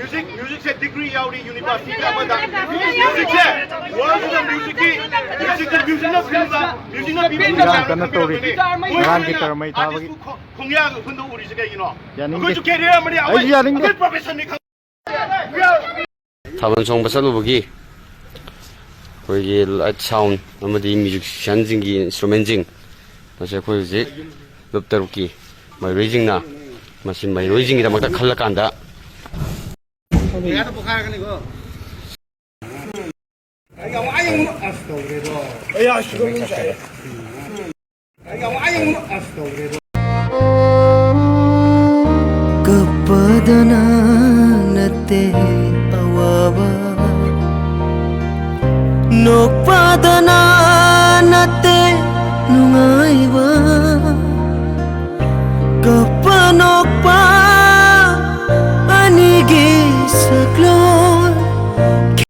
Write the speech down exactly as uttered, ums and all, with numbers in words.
Music ꯃ꯭ꯌꯨꯖꯤꯛꯁꯦ degree ꯌꯥꯎꯔꯤ university ꯑꯃꯗ꯫ ꯃ꯭ꯌꯨꯖꯤꯛꯁꯦ ꯋꯥꯔꯜꯁꯤꯗ ꯃ꯭ꯌꯨꯖꯤꯛꯀꯤ ꯃ꯭ꯌꯨꯖꯤꯛꯇ ꯃ꯭ꯌꯨꯖꯤꯛꯅ ꯐꯤꯜꯗ ꯃ꯭ꯌꯨꯖꯤꯛꯅ ꯄꯤꯕ ꯏꯔꯥꯡ ꯀꯟꯅ ꯇꯧꯔꯤ꯫ ꯃꯣꯏ ꯏꯔꯥꯡꯒꯤ ꯇꯔ ꯃꯩ ꯊꯥꯕꯒꯤ ꯑꯥꯔꯇꯤꯁꯄꯨ ꯈꯣꯡꯌꯥꯒ ꯍꯨꯟꯗꯣꯛꯎꯔꯤꯁꯦ ꯀꯩꯒꯤꯅꯣ? ꯌꯥꯅꯤꯡꯗꯦ꯫ ꯑꯩꯈꯣꯏꯁꯨ ꯀꯦꯔꯤꯌꯔ ꯑꯃꯅꯤ꯫ ꯑꯩꯁꯨ ꯌꯥꯅꯤꯡꯗꯦ꯫ ꯑꯩꯈꯣꯏ ꯄ꯭ꯔꯣꯐꯦꯁꯟꯅꯤ ꯈꯪ- ꯊꯥꯕꯜ ꯆꯣꯡꯕ ꯆꯠꯂꯨꯕꯒꯤ ꯑꯩꯈꯣꯏꯒꯤ ꯂꯥꯏꯠ ꯁꯥꯎꯟ ꯑꯃꯗꯤ ꯃ꯭ꯌꯨꯖꯤꯁꯤꯌꯥꯟꯁꯤꯡꯒꯤ ꯏꯟꯁꯇ꯭ꯔꯨꯃꯦꯟꯁꯤꯡ ꯃꯁꯤ ꯑꯩꯈꯣꯏ ꯍꯧꯖꯤꯛ ꯂꯨꯞ ꯇꯔꯨꯛꯀꯤ ꯃꯍꯩꯔꯣꯏꯁꯤꯡꯅ ꯃꯁꯤ ꯃꯍꯩꯔꯣꯏꯁꯤꯡꯒꯤꯗꯃꯛꯇ ꯈꯜꯂꯀꯥꯟꯗ ꯀꯞꯄꯗꯅ ꯅꯠꯇꯦ ꯑꯋꯥꯕ, ꯅꯣꯛꯄꯗꯅ